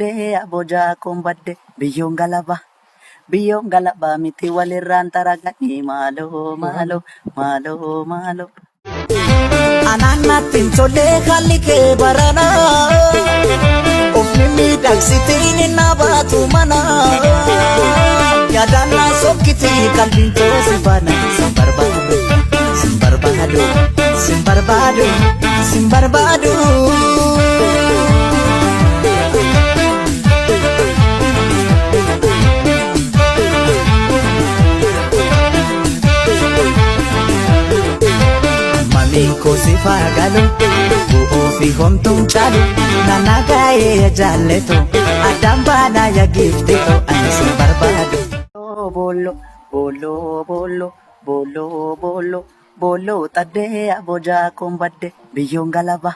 xaddee abojaa koon badde biyyoon galaba. Biyyoon galabaa miti walirraan xaraganii maaloo maaloo maaloo maaloo. Anaan natti hin tolle haalli kee barana. Of mimmiidhagsitiin hin baatu mana. Yaadaan na sokkiti qalbiin toosi bana. Sin barbaadu, sin barbaadu, sin barbaadu, sin barbaadu. Mamiin koo si faagalu bu'uu fi homtuun caalu nana gaa'ee jaalletu addaan baanaa yaa giifteetu ani sin barbaadu. Booloo booloo booloo booloo booloo booloo xaddee abojaa koon badde biyyoon galaba.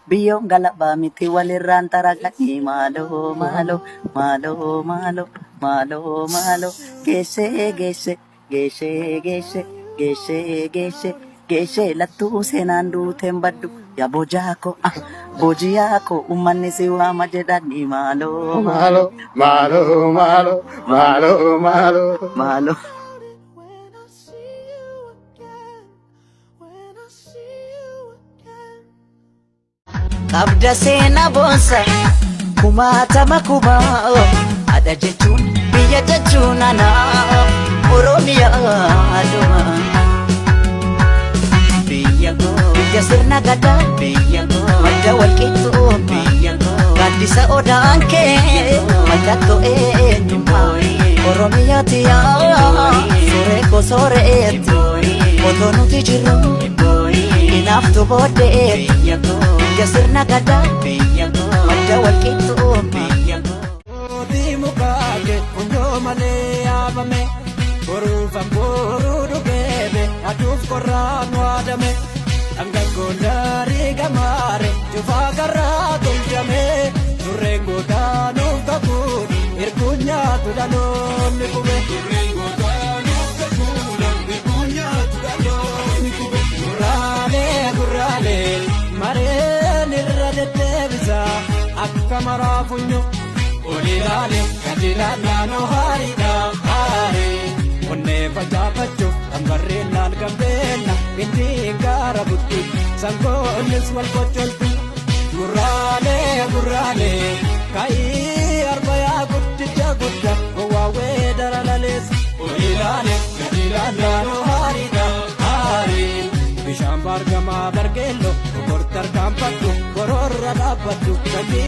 Biyyoon galabaa miti walirraan xaraganii maaloo maaloo maaloo maaloo maaloo maaloo geessee geessee geessee geessee geessee geessee geessee lattuu seenaan duuteen baddu yaa bojaa koo ah bojiyaa koo uummanni si waama jedhanii maaloo Maaloo, maaloo, maaloo, maaloo, maaloo. Maaloo. When I see you again, when I see you again. Qabda seenaa boonsa kumaatama kumaa haadha jechuun biyya jechuun ana Oromiyaa aduma. Biyya koo biyya sirna gadaa biyya koo madda walqixxuu biyya koo gaaddisa odaan kee mallattoo eenyummaa Oromiyaati yaa suuree koo sooreetti otoo nuti jirru hinaaftu booddeetti biyya sirna gadaa madda walqixxuu. Mootii mukaake funyoo malee yaabame boruufan boruu dhugeebe aduuf qorraan waadame dhangaggoon daarii gamaare cufaa karraa tolchame turreen gootaanuuf kakuun irkuun nyaatu dhaloonni qube. Gurraalee gurraalee mareen irra deddeebisa akka maraa funyoo. Olilaale gadi laalaanoo haariidha haaree onnee facaafachuuf dhambarreen laal gambeella ittiin gaara butti sangoonnis wal qoccoltu. Gurraalee gurraalee ka'ii arbayaa guddicha gudda gowwaawwee dara laleessa. Olilaale gadi laalaanoo haariidha haaree bishaan baargamaa bargeello bokortarkaanfadhu bororra dhaabbadhu sanyii.